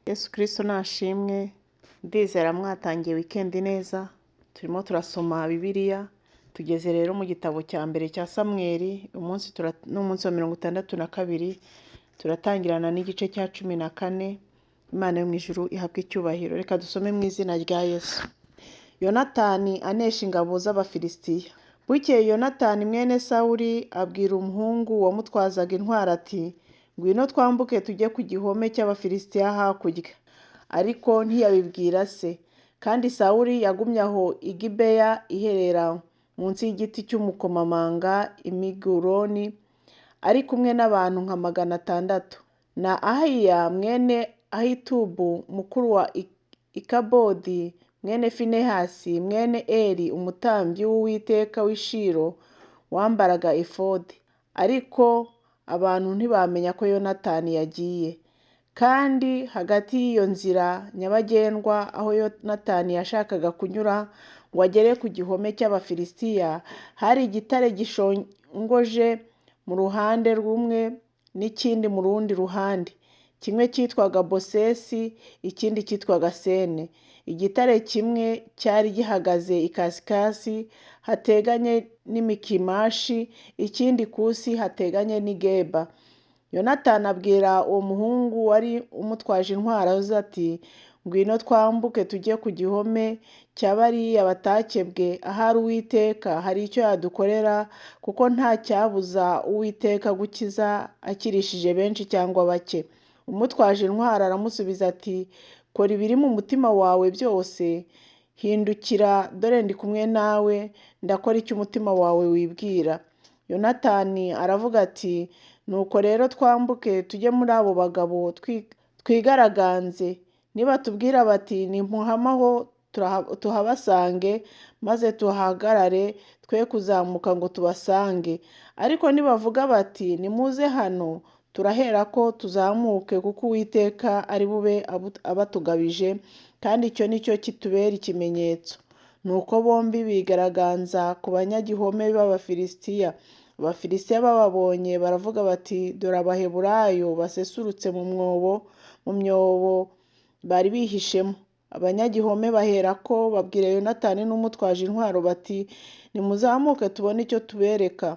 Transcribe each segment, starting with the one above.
Yesu Kristo nashimwe, ndizera mwatangiye weekend neza, turimo turasoma Bibiliya, tugeze rero mu gitabo cya mbere cya Samweli, umunsi ni umunsi wa 62, turatangirana n'igice cya 14, Imana yo mu ijuru ihabwe icyubahiro. Reka dusome mu izina rya Yesu. Yonatani anesha ingabo z'Abafilisitiya. Bukeye Yonatani mwene Sawuli abwira umuhungu wamutwazaga intwaro ati: "Ngwino twambuke tujye ku gihome cy'Abafilisitiya hakurya." Ariko ntiyabibwira se. Kandi Sawuli yagumye aho i Gibeya iherera munsi y'igiti cy'umukomamanga i Miguroni, ari kumwe n'abantu nka 600. Na Ahiya mwene Ahitubu mukuru wa Ikabodi mwene Finehasi mwene Eli umutambyi w'Uwiteka w'i Shilo wambaraga efodi. Ariko abantu ntibamenya ko Yonatani yagiye. Kandi hagati y'iyo nzira nyabagendwa aho Yonatani yashakaga kunyura ngo agere ku gihome cy'Abafilisitiya, hari igitare gishongoje mu ruhande rumwe n'ikindi mu rundi ruhande. Kimwe cyitwaga Bosesi, ikindi cyitwaga Sene. Igitare kimwe cyari gihagaze ikasikasi hateganye n'i Mikimashi, ikindi ikusi hateganye n'i Geba. Yonatani abwira uwo muhungu wari umutwaje intwaro ze ati: "Ngwino twambuke tujye ku gihome cya bariya batakebwe, ahari Uwiteka hari icyo yadukorera, kuko nta cyabuza Uwiteka gukiza akirishije benshi cyangwa bake." Umutwaje intwaro aramusubiza ati: "Kora ibiri mu mutima wawe byose, hindukira dore ndi kumwe nawe, ndakora icyo umutima wawe wibwira." Yonatani aravuga ati: "Nuko rero twambuke tujye muri abo bagabo twigaraganze, nibatubwira bati nimuhame aho tuhabasange, maze tuhahagarare twe kuzamuka ngo tubasange. Ariko nibavuga bati nimuze hano, turaherako tuzamuke, kuko Uwiteka ari bube abatugabije, kandi icyo ni cyo kitubera ikimenyetso." Nuko bombi bigaragaza ku banyagihome b'Abafilisitiya. Abafilisitiya bababonye baravuga bati: "Dore Abaheburayo basesurutse mu mwobo, mu myobo bari bihishemo." Abanyagihome baherako babwira Yonatani n'umutwaje intwaro bati: "Nimuzamuke tubone icyo tubereka."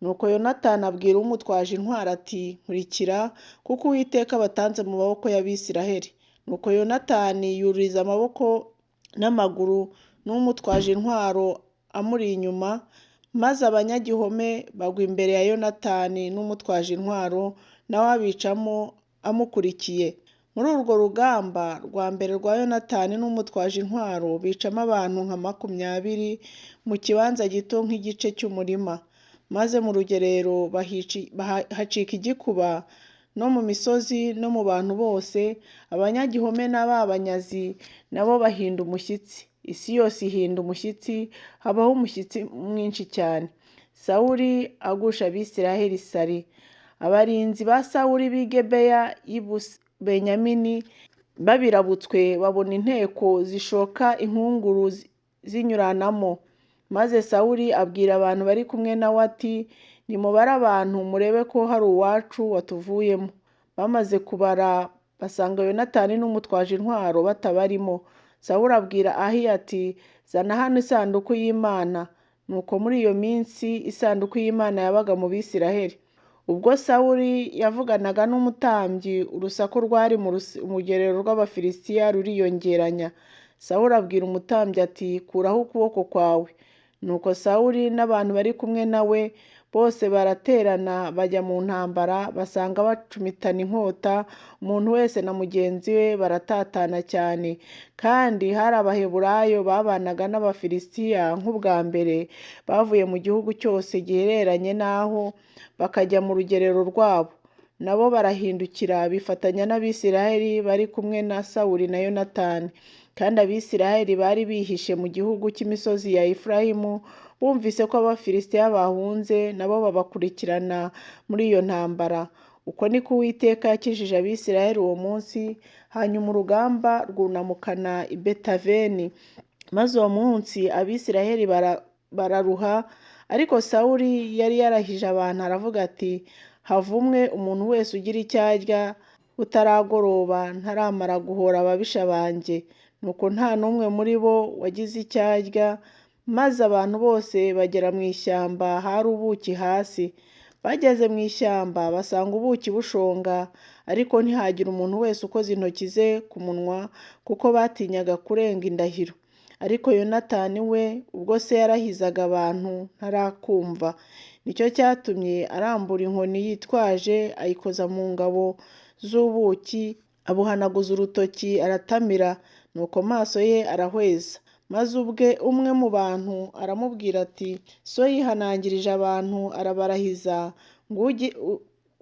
Nuko Yonatani abwira umutwaje intwaro ati: "Nkurikira, kuko Uwiteka abatanze mu maboko y'Abisiraheli." Nuko Yonatani yuriza amaboko n'amaguru n'umutwaje intwaro amuri inyuma, maze abanyagihome bagwa imbere ya Yonatani n'umutwaje intwaro, nawe abicamo amukurikiye. Muri urwo rugamba rwa mbere rwa Yonatani n'umutwaje intwaro bicamo abantu nka 20 mu kibanza gito nk'igice cy'umurima. Maze mu rugerero hacika igikuba, no mu misozi no mu bantu bose, abanyagihome n'ababanyazi nabo bahinda umushyitsi. Isi yose ihinda umushyitsi, habaho umushyitsi mwinshi cyane. Sawuli agusha Abisiraheli isari. Abarinzi ba Sawuli b'i Gibeya y'i Benyamini babirabutswe babona inteko zishoka inkunguru zinyuranamo. Maze Sawuli abwira abantu bari kumwe nawe ati: "Nimubare abantu murebe ko hari uwacu watuvuyemo." Bamaze kubara basanga Yonatani n'umutwaje intwaro batabarimo. Sawuli abwira Ahiya ati: "Zana hano isanduku y'Imana." Nuko muri iyo minsi isanduku y'Imana yabaga mu Bisiraheli. Ubwo Sawuli yavuganaga n'umutambyi, urusaku rwari mu rugerero rw'Abafilisitiya ruriyongeranya. Sawuli abwira umutambyi ati: "Kuraho ukuboko kwawe." Nuko Sawuli n'abantu bari kumwe na we bose baraterana bajya mu ntambara, basanga bacumitana inkota, umuntu wese na mugenzi we baratatana cyane. Kandi hari Abaheburayo babanaga n'Abafilisitiya nk'ubwa mbere, bavuye mu gihugu cyose gihereranye n'aho, bakajya mu rugerero rwabo. Nabo barahindukira bifatanya n'Abisiraheli bari kumwe na Sawuli na Yonatani. Kandi Abisiraheli bari bihishe mu gihugu cy'imisozi ya Efurayimu, bumvise ko Abafilisitiya bahunze, nabo babakurikirana muri iyo ntambara. Uko niko Uwiteka yakijije Abisiraheli uwo munsi, hanyuma urugamba rwunamukana i Betaveni. Maze uwo munsi Abisiraheli bararuha, ariko Sawuli yari yarahije abantu aravuga ati: "Havumwe umuntu wese ugira icyo arya Butaragoroba ntaramara guhora ababisha banjye. Nuko nta n'umwe muri bo wagize icyo arya, maze abantu bose bagera mu ishyamba hari ubuki hasi. Bageze mu ishyamba basanga ubuki bushonga, ariko ntihagira umuntu wese ukoza intoki ze ku munwa, kuko batinyaga kurenga indahiro. Ariko Yonatani we, ubwo se yarahizaga abantu ntarakumva. Nicyo cyatumye arambura inkoni yitwaje ayikoza mu ngabo z'ubuki, abuhanaguza urutoki aratamira, nuko amaso ye arahweza. Maze ubwe umwe mu bantu aramubwira ati, so yihanangirije abantu arabarahiza ngo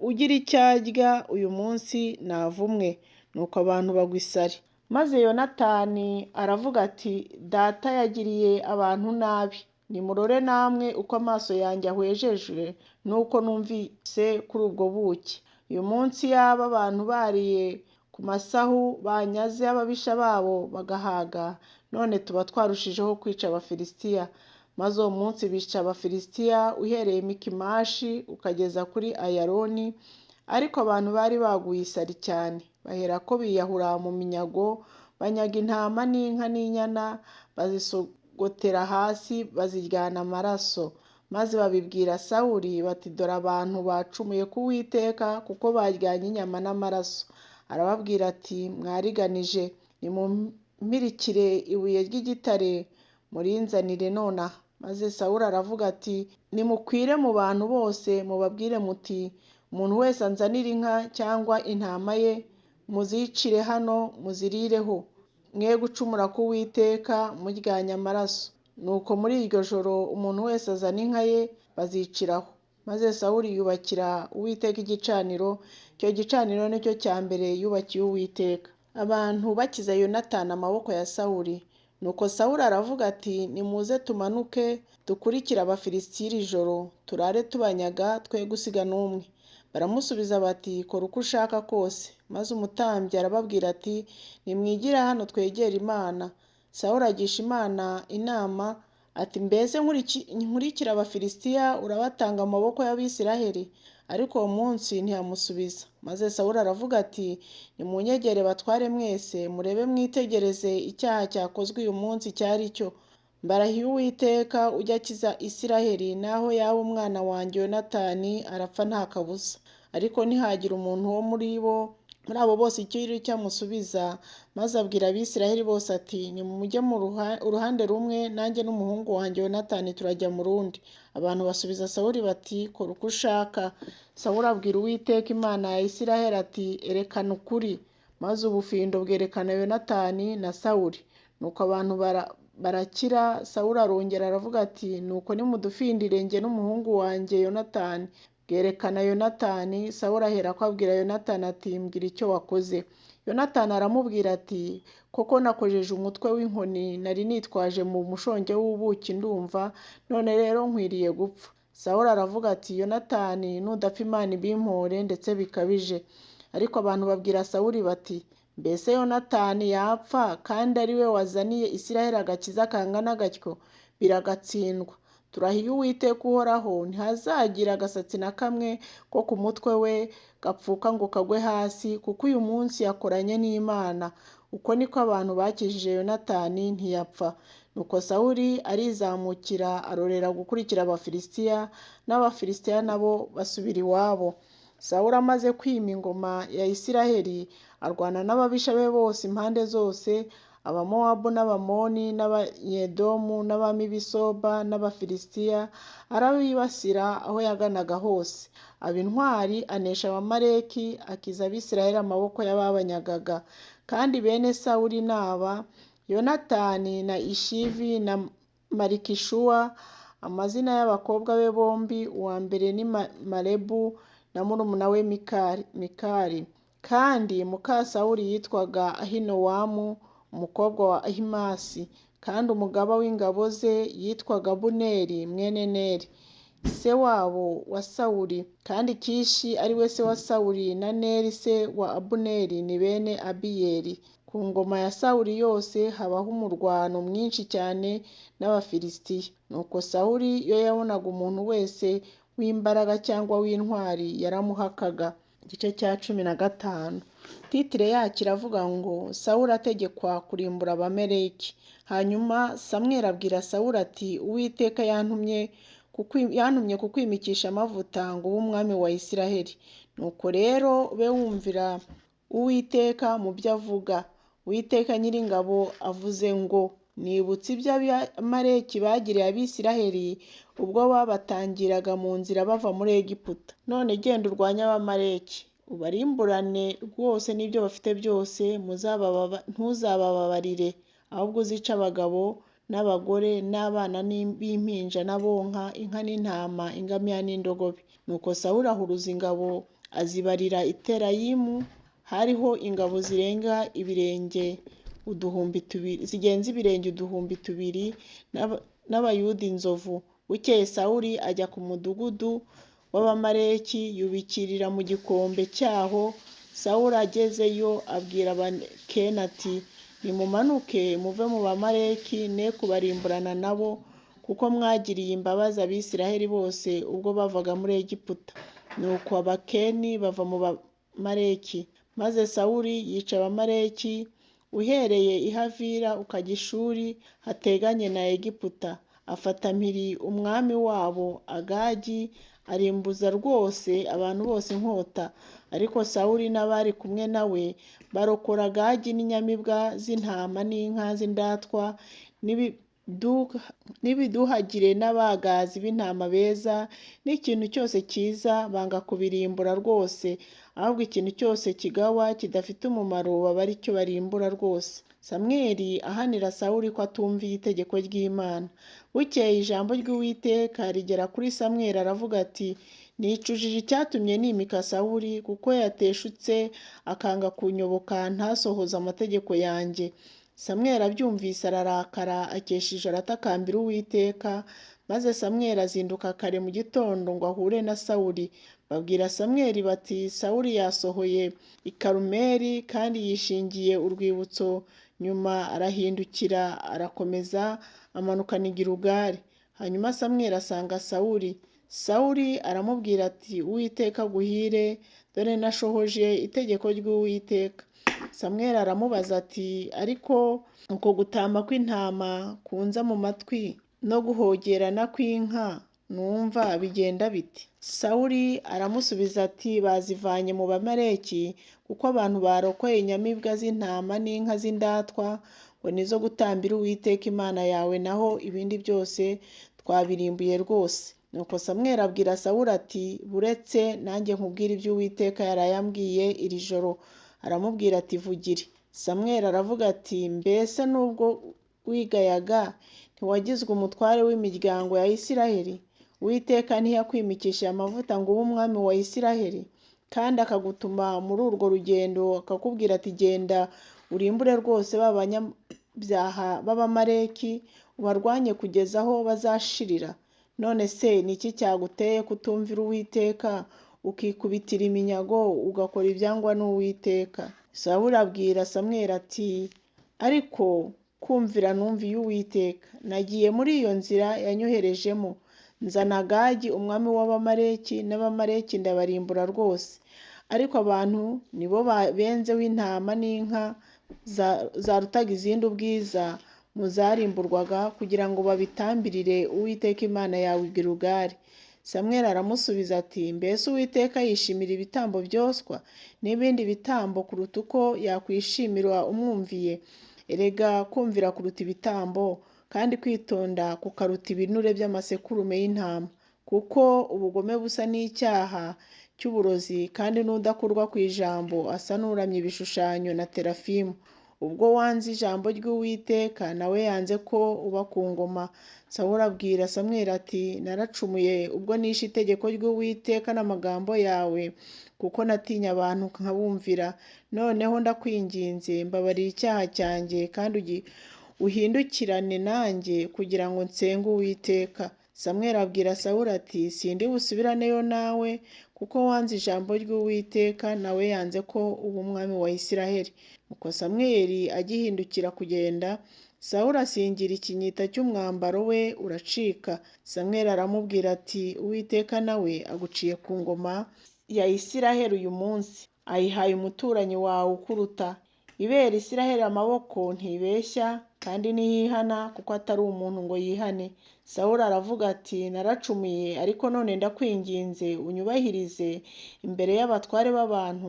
ugira icyo arya uyu munsi navumwe. Nuko abantu bagwa isari. Maze Yonatani aravuga ati, data yagiriye abantu nabi. Nimurore namwe uko amaso yanjye ahwejejwe n'uko numvise kuri ubwo buki. Uyu munsi yaba abantu bariye ku masahu banyaze ababisha babo bagahaga, none tuba twarushijeho kwica Abafilisitiya. Maze uwo munsi bica Abafilisitiya uhereye Mikimashi ukageza kuri Ayaloni, ariko abantu bari baguye isari cyane. Baherako biyahura mu minyago, banyaga intama n'inka n'inyana, bazisogotera hasi baziryana amaraso. Maze babibwira Sawuli bati, dore abantu bacumuye ku Uwiteka kuko baryanye inyama n'amaraso. Arababwira ati, mwariganije, nimumpirikire ibuye ry'igitare murinzanire nonaha. Maze Sawuli aravuga ati, nimukwire mu bantu bose mubabwire muti, umuntu wese anzanire inka cyangwa intama ye, muzicire hano muzirireho, mwe gucumura ku Uwiteka muryanye amaraso. Nuko muri iryo joro umuntu wese azana inka ye baziciraho. Maze Sawuli yubakira Uwiteka igicaniro, icyo gicaniro nicyo cya mbere yubakiye Uwiteka. Abantu bakiza Yonatani amaboko ya Sawuli. Nuko Sawuli aravuga ati, nimuze tumanuke dukurikire Abafilisitiya iri joro, turare tubanyaga twe gusiga n'umwe. Baramusubiza bati, kora uko ushaka kose. Maze umutambyi arababwira ati, nimwigire hano twegere Imana. Sawuli agisha Imana inama ati, mbese nkurikire Abafilisitiya urabatanga mu maboko y'Abisiraheli? Ariko uwo munsi ntiyamusubiza. Maze Sawuli aravuga ati, nimunyegere batware mwese, murebe mwitegereze icyaha cyakozwe uyu munsi icyo ari cyo. Mbarahiye Uwiteka ujya akiza Isiraheli, naho yaba umwana wanjye Yonatani arapfa nta kabuza. Ariko ntihagira umuntu wo muri bo, muri abo bose icyo icyo amusubiza. Maze abwira Abisiraheli bose ati, nimujye mu uruhande rumwe, nanjye n'umuhungu wanjye Yonatani turajya mu rundi. Abantu basubiza Sawuli bati, kora uko ushaka. Sawuli abwira Uwiteka Imana ya Isiraheli ati, erekana ukuri. Maze ubufindo bwerekana Yonatani na Sawuli. Nuko abantu barakira. Sawuli arongera aravuga ati, nuko nimudufindire njye n'umuhungu wanjye Yonatani. Bwerekana Yonatani. Sawuli aherako abwira Yonatani ati, mbwira icyo wakoze. Yonatani aramubwira ati, koko nakojeje umutwe w'inkoni nari nitwaje mu mushonge w'ubuki ndumva, none rero nkwiriye gupfa. Sawuli aravuga ati, Yonatani nudapfa Imana ibimpore ndetse bikabije. Ariko abantu babwira Sawuli bati, mbese Yonatani yapfa kandi ari we wazaniye Isiraheli agakiza kangana gatyo? Biragatsindwa. Turahiye Uwiteka uhoraho, ntihazagira agasatsi na kamwe ko ku mutwe we gapfuka ngo kagwe hasi, kuko uyu munsi yakoranye n'Imana. Uko niko abantu bakijije Yonatani ntiyapfa. Nuko Sawuli arizamukira arorera gukurikira Abafilisitiya, n'Abafilisitiya nabo basubira iwabo. Sawuli amaze kwima ingoma ya Isiraheli, arwana n'ababisha be bose impande zose, Abamowabu n'Abamoni n'Abanyedomu n'abami b'i Soba n'Abafilisitiya, arabibasira aho yaganaga hose. Aba intwari anesha Abamaleki, akiza Abisiraheli amaboko y'ababanyagaga. Kandi bene Sawuli ni aba: Yonatani na Ishivi na Malikishuwa. Amazina y'abakobwa be bombi, uwa mbere ni Malebu na murumuna we Mikali. Kandi muka Sawuli yitwaga Ahinowamu, umukobwa wa Ahimasi. Kandi umugaba w'ingabo ze yitwaga Abuneri mwene Neri, se wabo wa Sawuli. Kandi Kishi ari we se wa Sawuli na Neri se wa Abuneri ni bene Abiyeli. Ku ngoma ya Sawuli yose habaho umurwano mwinshi cyane n'Abafilisitiya. Nuko Sawuli iyo yabonaga umuntu wese w'imbaraga cyangwa w'intwari yaramuhakaga. Igice cya 15. Titire yacyo iravuga ngo Sawuli ategekwa kurimbura Abamaleki. Hanyuma Samweli abwira Sawuli ati Uwiteka yantumye kukwimikisha amavuta ngo ube umwami wa Isiraheli. Nuko rero ube wumvira Uwiteka mu byo avuga. Uwiteka Nyiringabo avuze ngo nibutse ibyo Abamaleki bagiriye Abisiraheli ubwo babatangiraga mu nzira bava muri Egiputa. None genda urwanye Abamaleki, ubarimburane rwose n'ibyo bafite byose, ntuzabababarire, ahubwo uzice abagabo n'abagore n'abana b'impinja n'abonka, inka n'intama, ingamiya n'indogobe. Nuko Sawuli ahuruza ingabo azibarira i Telayimu, hariho ingabo zirenga ibirenge uduhumbi tubiri, zigenza ibirenge 2000 n'Abayuda inzovu. Bukeye Sawuli ajya ku mudugudu w'Abamaleki yubikirira mu gikombe cyaho. Sawuli agezeyo abwira Abakeni ati nimumanuke muve mu Bamaleki ne kubarimburana nabo, kuko mwagiriye imbabazi Abisiraheli bose ubwo bavaga muri Egiputa. Nuko Abakeni bava mu Bamaleki. Maze Sawuli yica Abamaleki uhereye i Havila ukajya i Shuri hateganye na Egiputa. Afata mpiri umwami wabo Agagi, arimbuza rwose abantu bose inkota. Ariko Sawuli n'abari kumwe na we barokora Agagi n'inyamibwa z'intama n'inka z'indatwa n'ibiduhagire n'abagazi b'intama beza n'ikintu cyose cyiza, banga kubirimbura rwose, ahubwo ikintu cyose kigawa kidafite umumaro baba ari cyo barimbura rwose. Samweli ahanira Sawuli ko atumviye itegeko ry'Imana. Bukeye ijambo ry'Uwiteka rigera kuri Samweli aravuga ati nicujije icyatumye nimika Sawuli, kuko yateshutse akanga kunyoboka ntasohoze amategeko yanjye. Samweli abyumvise ararakara, akesha ijoro atakambira Uwiteka. Maze Samweli azinduka kare mu gitondo ngo ahure na Sawuli. Babwira Samweli bati Sawuli yasohoye i Karumeli kandi yishingiye urwibutso, nyuma arahindukira arakomeza amanukana i Gilugali. Hanyuma Samweli asanga Sawuli. Sawuli aramubwira ati Uwiteka aguhire, dore nashohoje itegeko ry'Uwiteka. Samweli aramubaza ati ariko uko gutama kw'intama kunza mu matwi no guhogerana kw'inka numva bigenda bite? Sawuli aramusubiza ati bazivanye mu Bamaleki, kuko abantu barokoye inyamibwa z'intama n'inka z'indatwa ngo nizo gutambira Uwiteka Imana yawe, naho ibindi byose twabirimbuye rwose. Nuko Samweli abwira Sawuli ati buretse nanjye nkubwire ibyo Uwiteka yaraye ambwiye iri joro. Aramubwira ati vugire. Samweli aravuga ati mbese nubwo wigayaga ntiwagizwe umutware w'imiryango ya Isiraheli? Uwiteka ntiyakwimikishije amavuta ngo ube umwami wa Isiraheli, kandi akagutuma muri urwo rugendo akakubwira ati genda urimbure rwose ba banyabyaha b'Abamaleki, ubarwanye kugeza aho bazashirira. None se ni iki cyaguteye kutumvira Uwiteka, ukikubitira iminyago, ugakora ibyangwa n'Uwiteka? Sawuli abwira Samweli ati ariko kumvira numviye Uwiteka, nagiye muri iyo nzira yanyoherejemo, nzana Agagi umwami w'Abamaleki n'Abamaleki ndabarimbura rwose. Ariko abantu nibo benzeho intama n'inka zarutaga izindi ubwiza mu zarimburwaga, kugira ngo babitambirire Uwiteka Imana yawe i Gilugali. Samweli aramusubiza ati mbese Uwiteka yishimira ibitambo byoswa n'ibindi bitambo kuruta uko yakwishimira umwumviye? Erega kumvira kuruta ibitambo, kandi kwitonda kukaruta ibinure by'amasekurume y'intama. Kuko ubugome busa n'icyaha cy'uburozi, kandi n'udakurwa ku ijambo asa n'uramya ibishushanyo na terafimu. Ubwo wanze ijambo ry'Uwiteka, nawe yanze ko uba ku ngoma. Sawuli abwira Samweli ati naracumuye ubwo nishe itegeko ry'Uwiteka n'amagambo yawe, kuko natinye abantu nkabumvira. Noneho ndakwinginze mbabarira icyaha cyanjye, kandi uhindukirane nanjye kugira ngo nsenge Uwiteka. Samweli abwira Sawuli ati sindi busubiraneyo nawe, kuko wanze ijambo ry'Uwiteka, nawe yanze ko uba umwami wa Isiraheli. Nuko Samweli agihindukira kugenda, Sawuli asingira ikinyita cy'umwambaro we uracika. Samweli aramubwira ati Uwiteka nawe aguciye ku ngoma ya Isiraheli uyu munsi. Ayihaye umuturanyi wawe ukuruta. Ibera Isiraheli amaboko ntibeshya kandi ntiyihana kuko atari umuntu ngo yihane. Sawuli aravuga ati naracumuye, ariko none ndakwinginze unyubahirize imbere y'abatware b'abantu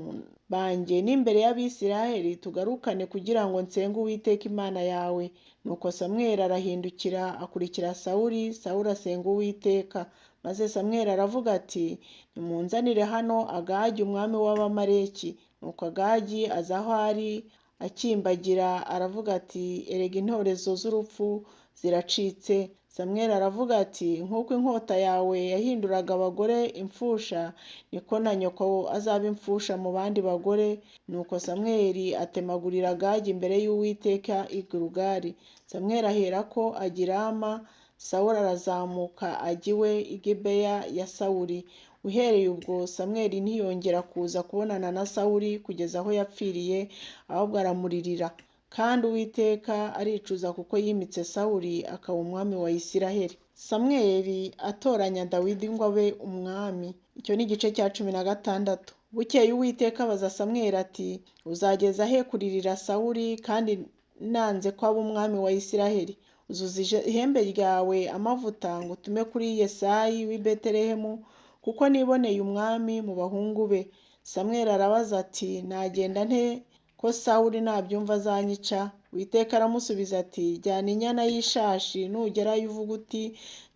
banjye n'imbere y'Abisiraheli, tugarukane kugira ngo nsenge Uwiteka Imana yawe. Nuko Samweli arahindukira akurikira Sawuli, Sawuli asenga Uwiteka. Maze Samweli aravuga ati nimunzanire hano Agagi umwami w'Abamaleki. Nuko Agagi aza aho ari akimbagira, aravuga ati erega intorezo z'urupfu ziracitse. Samweli aravuga ati nk'uko inkota yawe yahinduraga abagore imfusha, niko na nyoko azaba imfusha mu bandi bagore. Nuko Samweli atemagurira Agagi imbere y'Uwiteka i Gilugali. Samweli aherako ajya i Rama, Sawuli arazamuka ajya iwe i Gibeya ya Sawuli. Uhereye ubwo Samweli ntiyongera kuza kubonana na Sawuli kugeza aho yapfiriye, ahubwo aramuririra. Kandi Uwiteka aricuza kuko yimitse Sawuli akaba umwami wa Isiraheli. Samweli atoranya Dawidi ngo abe umwami. Icyo ni igice cya 16. Bukeye Uwiteka abaza Samweli ati uzageza he kuririra Sawuli kandi nanze ko aba umwami wa Isiraheli? Uzuza ihembe ryawe amavuta ngo utume kuri Yesayi w'i Betelehemu, kuko niboneye umwami mu bahungu be. Samweli arabaza ati nagenda nte ko Sawuli nabyumva azanyica? Uwiteka aramusubiza ati jyana inyana y'ishashi, nugerayo uvuge uti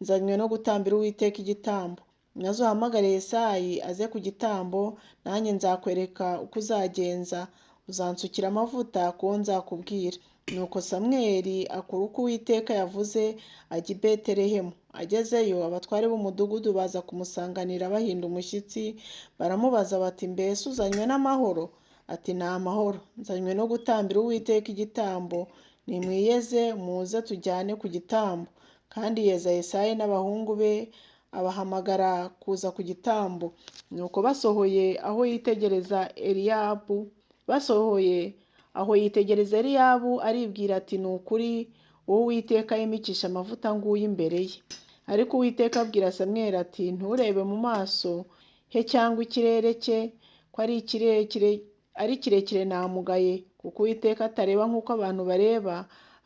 nzanywe no gutambira Uwiteka igitambo. Maze uhamagare Yesayi aze ku gitambo, nanjye nzakwereka uko uzagenza, uzansukira amavuta kuwo nzakubwira. Nuko Samweli akora uko Uwiteka yavuze, ajya i Betelehemu. Agezeyo abatware b'umudugudu baza kumusanganira bahinda umushyitsi, baramubaza bati mbese uzanywe n'amahoro? Ati ni amahoro, nzanywe no gutambira Uwiteka igitambo, nimwiyeze muze tujyane ku gitambo. Kandi yeza Yesayi n'abahungu be abahamagara kuza ku gitambo. Nuko basohoye aho yitegereza Eliyabu, aribwira ati ni ukuri uwo Uwiteka yimikisha amavuta nguyu imbere ye. Ariko Uwiteka abwira Samweli ati nturebe mu maso he cyangwa ikirere cye, ko ari kirekire namugaye, kuko Uwiteka atareba nk'uko abantu bareba.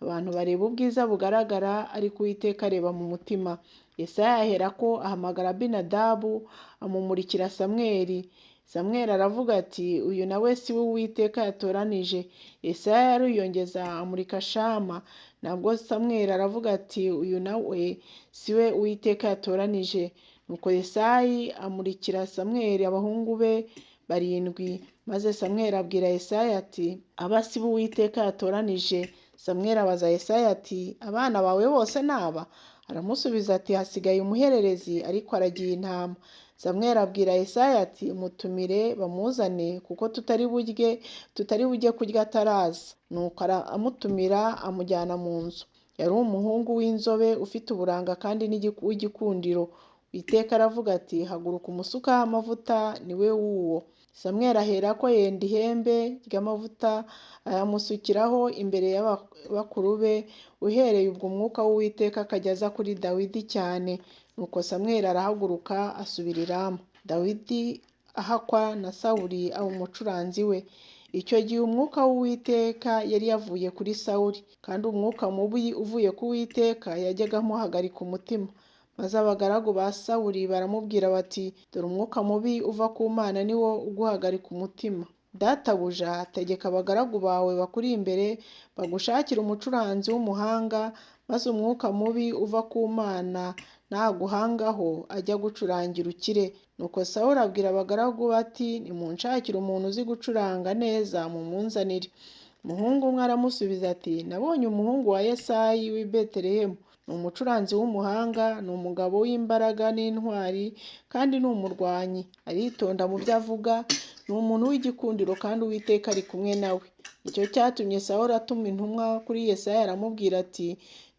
Abantu bareba ubwiza bugaragara, ariko Uwiteka areba mu mutima. Yesaya aherako ahamagara Abinadabu amumurikira Samweli. Samweli aravuga ati uyu nawe si we Uwiteka yatoranije. Yesaya ariyongeza amurika Shama. Nabwo Samweli aravuga ati uyu nawe si we Uwiteka yatoranije. Nuko Yesayi amurikira Samweli abahungu be 7. Maze Samweli abwira Yesaya ati aba si bo Uwiteka yatoranije. Samweli abaza Yesaya ati abana bawe bose ni aba? Aramusubiza ati hasigaye umuhererezi, ariko aragiye intama. Samweli abwira Yesaya ati mutumire bamuzane, kuko tutari bujye kurya ataraza. Nuko amutumira amujyana mu nzu. Yari umuhungu w'inzobe ufite uburanga kandi w'igikundiro. Uwiteka aravuga ati haguruka umusukaho amavuta, ni we w'uwo. Samweli aherako yenda ihembe ry'amavuta ayamusukiraho imbere y'abakuru be. Uhereye ubwo umwuka w'Uwiteka akajya aza kuri Dawidi cyane. Nuko Samweli arahaguruka asubira i Rama. Dawidi ahakwa na Sawuli aba umucuranzi we. Icyo gihe umwuka w'Uwiteka yari yavuye kuri Sawuli, kandi umwuka mubi uvuye ku Uwiteka yajyaga amuhagarika umutima. Maze abagaragu ba Sawuli baramubwira bati dore umwuka mubi uva ku Mana ni wo uguhagarika umutima. Databuja, tegeka abagaragu bawe bakuri imbere bagushakire umucuranzi w'umuhanga, maze umwuka mubi uva ku Mana naguhangaho ajya gucurangira ukire. Nuko Sawuli abwira abagaragu bati nimunshakire umuntu uzi gucuranga neza mumunzanire. Umuhungu umwe aramusubiza ati nabonye umuhungu wa Yesayi w'i Betelehemu, ni umucuranzi w'umuhanga, ni umugabo w'imbaraga n'intwari, kandi ni umurwanyi, aritonda mu byo avuga, ni umuntu w'igikundiro kandi Uwiteka ari kumwe nawe. Nicyo cyatumye Sawuli atuma intumwa kuri Yesaya aramubwira ati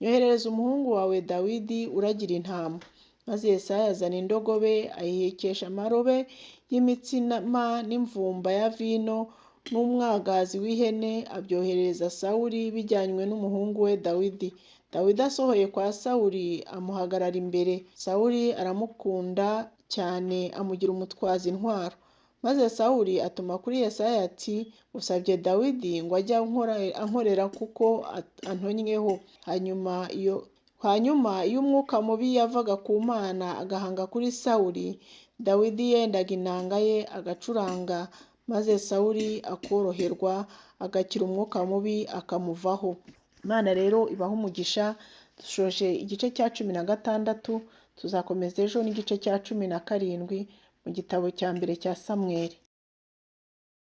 nyoherereza umuhungu wawe Dawidi uragira intama. Maze Yesaya azana indogobe ayihekesha amarobe y'imitsima n'imvumba ya vino n'umwagazi w'ihene, abyoherereza Sawuli bijyanywe n'umuhungu we Dawidi. Dawidi asohoye kwa Sawuli amuhagarara imbere. Sawuli aramukunda cyane amugira umutwazi intwaro. Maze Sawuli atuma kuri Yesayi ati usabye Dawidi ngo ajye ankorera kuko antonnyeho. Hanyuma iyo umwuka mubi yavaga ku Mana agahanga kuri Sawuli, Dawidi yendaga inanga ye agacuranga, maze Sawuli akoroherwa, agakira umwuka mubi akamuvaho. Imana rero ibahe umugisha, dushoje igice cya 16, tuzakomeza ejo n'igice cya 17 mu gitabo cya mbere cya Samweli.